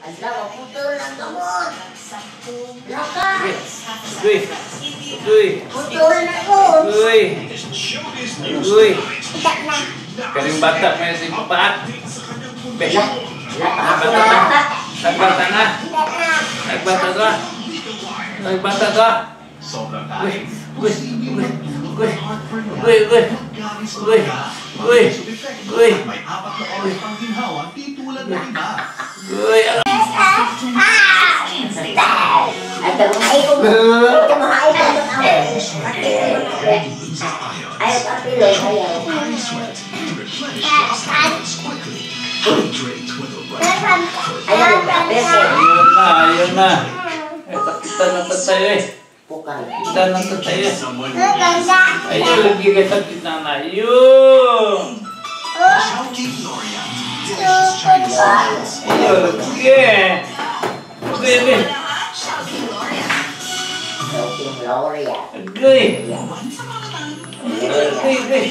Adlaw, putol ng gamot. Laka. Uy. Uy. Putol na ko. Uy. Uy. Kaning bata may si paat. Be. Laka ako Nagbata na na. bata. Nagbata na. Nagbata ka. Nagbata ka. Uy. Uy. Uy. Uy. Uy. Uy. Uy. Uy. Uy. May 4 na oras pang ginhawa, di tulad ng iba. Uy. At ang ay ko. Ito mga ay ko. Ayaw pa pilo. Ayaw. Ayaw pa pilo. Ayun na, ayun na. Eh, kita na to tayo eh. Pukay. Kita na to tayo. Ayun, lagi ka sa kita na. Ayun. Ayun, lagi. Okay, okay. Chowking Gloria. Okay. Okay, okay.